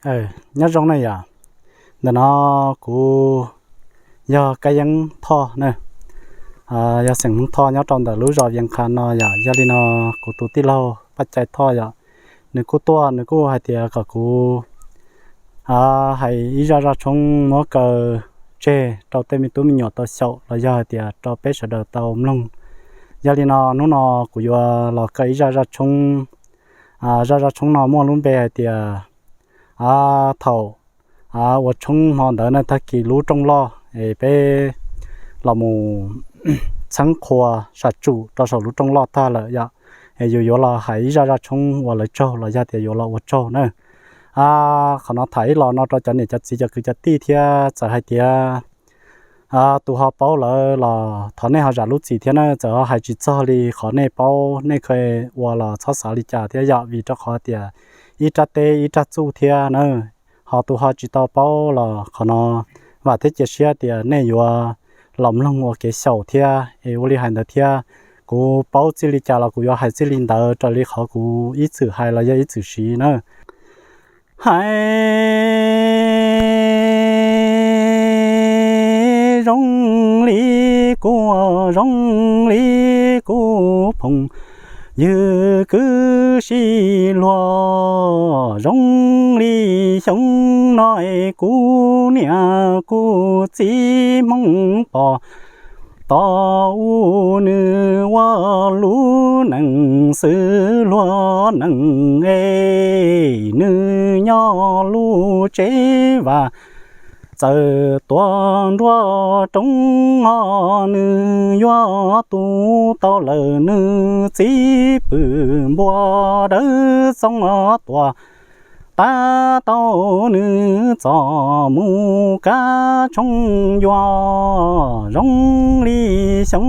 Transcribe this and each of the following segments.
Nyob zoo ne yom, ntawm no kuv yog Kab Yeeb Thoj na, yog xeem Hmoob Thoj nyob rau ntawm lub zos Vias Qha no yom. Yog li no kuv tus tij laug Paj Cai Thoj yom, nws kuj tuaj, nws kuj hais tias kom kuv hais ib zaj zaj tshoob muab kaw tseg rau tej me tub me nyuam tau xyaum los yog hais tias rau peb sawv daws tau mloog. Yog li no hnub no kuv yuav los kaw ib zaj zaj tshoob. Zaj zaj tshoob no muaj lub npe hais tias thaum ua tshoob hmo ntawd na, tag kis lub rooj loj es peb los mus txheeb qhua sam tsum rau saum lub rooj loj tag lawm yom, es yus yuav los hais ib zaj zaj tshoob ua lawv tsaug los yog tias yuav los ua tsaug na. Qhov no tham ib los no rau cov niam cov txiv cov kwv cov tij thiab txawm hais tias tus ho paub lawm los thov nej ho zam lub txim thiab na. Txawm ho hais tsis txog li qhov nej paub nej kheev ua los txhob xav li cas thiab yom, vim rau qhov tias ib rab teb ib rab txuj thiab na. Ho tus ho tsis tau paub los qhov no vam thiab cia siab tias nej yuav los mloog ua kev xyaum thiab es ua li hais ntawd thiab. Kuv paub txij li cas los kuv yuav hais txij li ntawd raws li qhov kuv ib txwm hais los yog ib txwm siv na. Hais zoo li kuv, zoo li kuv phooj ywg kwv tij luag, zoo li xyoo no es kuv niam kuv txiv Hmoob pom tau nws ua lub neej xwb luag neej es nws nyob lub tsev vaj txawm tuaj nruab roob ho nws yuav tu tau lawm nws txiv pwm npua dawb txoov tuaj tab tau nws txom mus kav tshoob yuav. Zoo li xyoo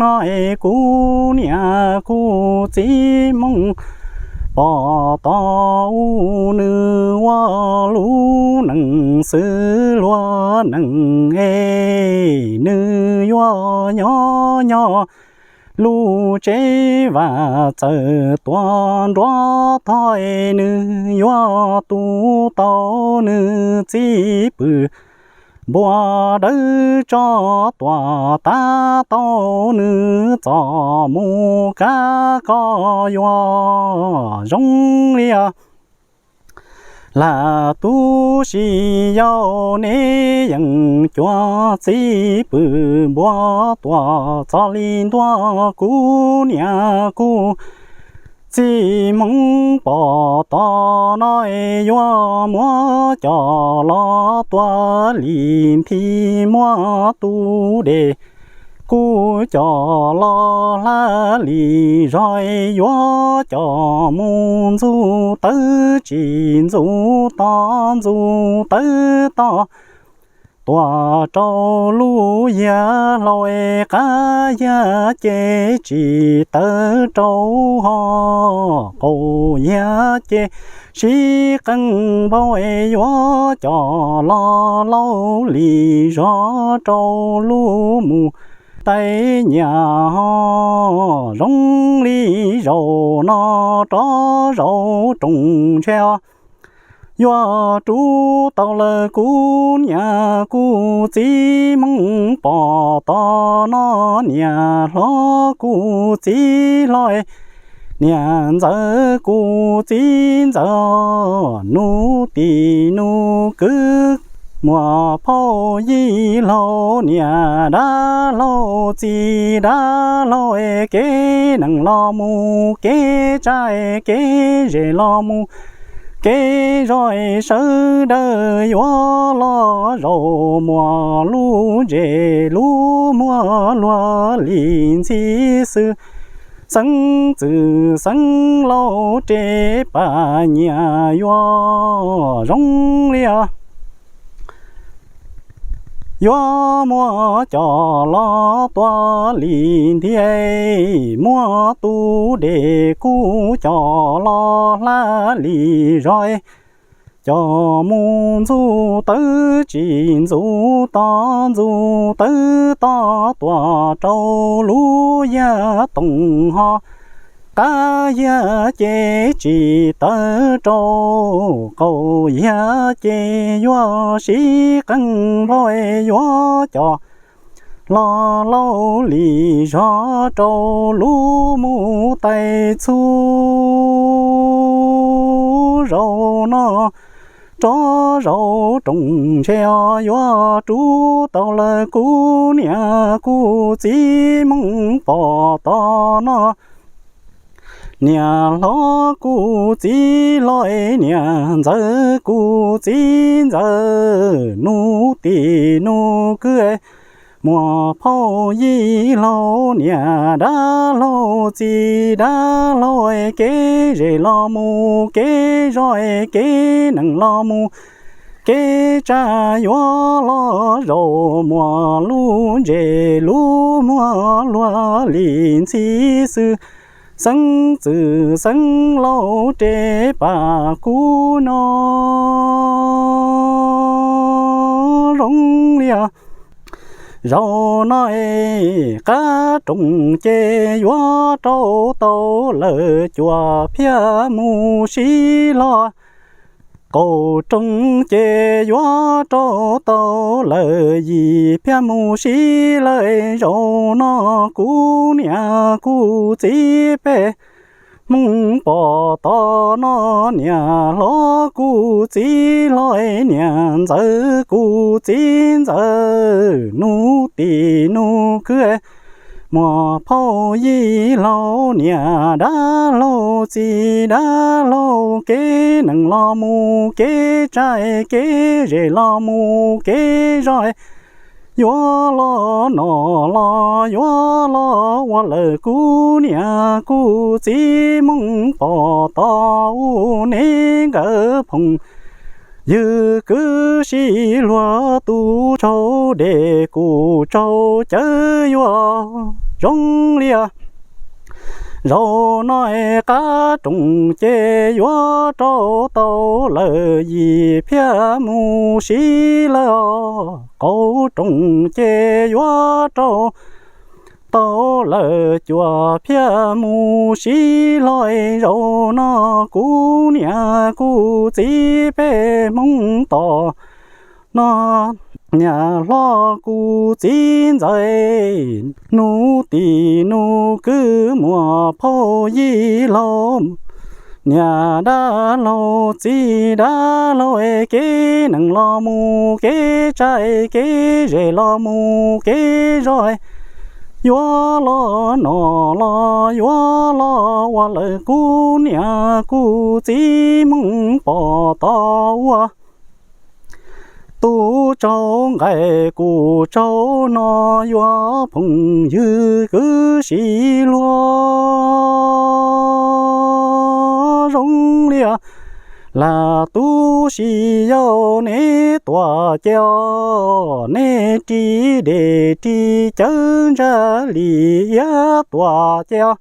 no es kuv niam kuv txiv Hmoob pom tau nws ua lub neej xwb luag neej es nws yuav nyob nyob lub tsev vaj txawm tuaj nruab thoj es nws yuav tu tau nws txiv pwm npua dawb tso tuaj tab tau nws txom mus kav koj yuav. Zoo li lam tub si yau neb yeej cuab txiv pwm npua tuaj txog li ntua kuv niam kuv txiv Hmoob pom tau no es yuav muab coj los tua li nthi muab tu de kuv coj los hla li zog es yuav coj mus ntxuv tawv tsis ntxuv to ntxuv tawv to tuaj rau lub yiag hlau es qab yiag ces tsis tawv rau ho qaum yiag ces sib qeej npau es yuav coj los laub li zog rau lub mus tais nyiam ho. Zoo li zaum no rov zaum rooj ntshe yuav rub tau lawm kuv niam kuv txiv Hmoob pom tau no niam hlob kuv txiv hlob niam ntxawm kuv txiv ntxawm nus tij nus kwv muam phauj yij laug niam dab laug txiv dab laug es kev neej los mus kev tsab es kev zes los mus kev zog es sawv daws yuav los zaum muaj lub ntsej lub muag luag li ntxhi xwb xeeb txwm xeeb lauj res paj nyiam yuav. Zoo li yuav muab coj los tua li nthi muab tu de kuv coj los hla li zog coj mus ntxuv tawv tsis ntxuv to ntxuv tawv to tuaj rau lub yiag toom ho qab yag ces tsis tawv rau qaum yag ces yuav sib qeej nplho yuav cov los laus li zog rau lub mus tais txhu zaum no. Rov zaum rooj ntshe yuav rub tau lawm kuv niam kuv txiv Hmoob pom tod no. Niam hlob kuv txiv hlob, niam ntxawm kuv txiv ntxawm, nus tij nus kwv, muam phauj yij laug, niam dab laug txiv dab laug, kev zem los mus kev zog, kev neeg los mus kev tsaj, yuav los zaum muaj lub ntses lub muag luag li ntxhi xwb. Xeeb txwm xeeb laus res pam kuv no zoo li os. Zaum no es qab rooj ces yuav rau tau lawm cuaj phiab mus sib log. Qaum rooj ces yuav rau tau lawm yim phiab mus sib lawm. Zaum no kuv niam kuv txiv peb Hmoob pom tod no, niam hlob kuv txiv hlob, niam ntxawm kuv txiv ntxawm, nus tij nus kwv, muam phauj yij laug, niam dab laug txiv dab laug, kev neeg los mus kev tsaj, kev zem los mus kev zog, yuav los noj los yuav los ua lawm kuv niam kuv txiv Hmoob pom tod ub. Neb nkawd phooj ywg kwv sib luag, tus tsaug dej kuv tsaug cawv yuav zoo li os. Zaum no es qab rooj ces yuav rau tau lawm yim phiab mus sib lawm os. Qaum rooj ces yuav rau tau lawm cuaj phiab mus sib log. Zaum no kuv niam kuv txiv peb Hmoob tom no, niam hlob kuv txiv ntxawm, nus tij nus kwv, muam phauj yij laug, niam dab laug txiv dab laug, kev neeg los mus kev tsaj, kev zem los mus kev zog, yuav los noj los yuav los ua lawm kuv niam kuv txiv Hmoob pom tod ua. Tus tsaug nqaij kuv tsaug no yuav phooj ywg kwv sib luag zoo li os. Lam tu sis yau neb tuam ces os, neb ris dej ris cawv ntsa li iab tuam ces os.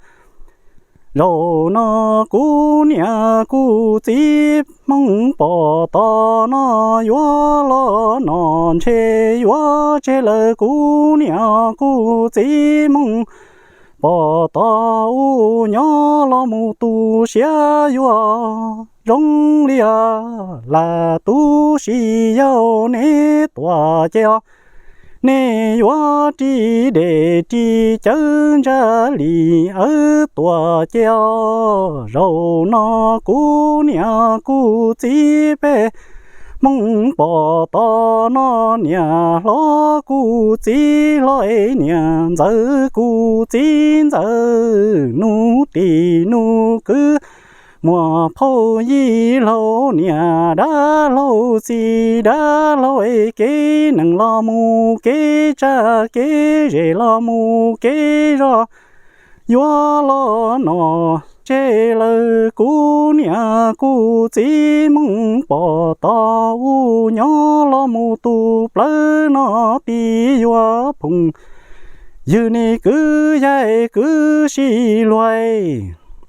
Zaum no kuv niam kuv txiv Hmoob pom tod no, yuav los noj ntshe yuav tseg lawm kuv niam kuv txiv Hmoob pom tod ub. Nyob los mus tu siab yuav zoo li os. Lam tu sis yau neb tuam ces os, neb yuav ris dej ris cawv ntsa li awb tuam ces os. Zaum no kuv niam kuv txiv peb Hmoob pom tod no, niam hlob kuv txiv hlob, niam ntxawm kuv txiv ntxawm, nus tij nus kwv, muam phauj yij laug, niam dab laug txiv dab laug, kev neeg los mus kev tsaj, kev zem los mus kev zog, yuav los noj tseg lawm kuv niam kuv txiv Hmoob pom tod ub. Nyob los mus tu plawv no tij yuav phooj ywg nej kwv yaig kwv sib luag.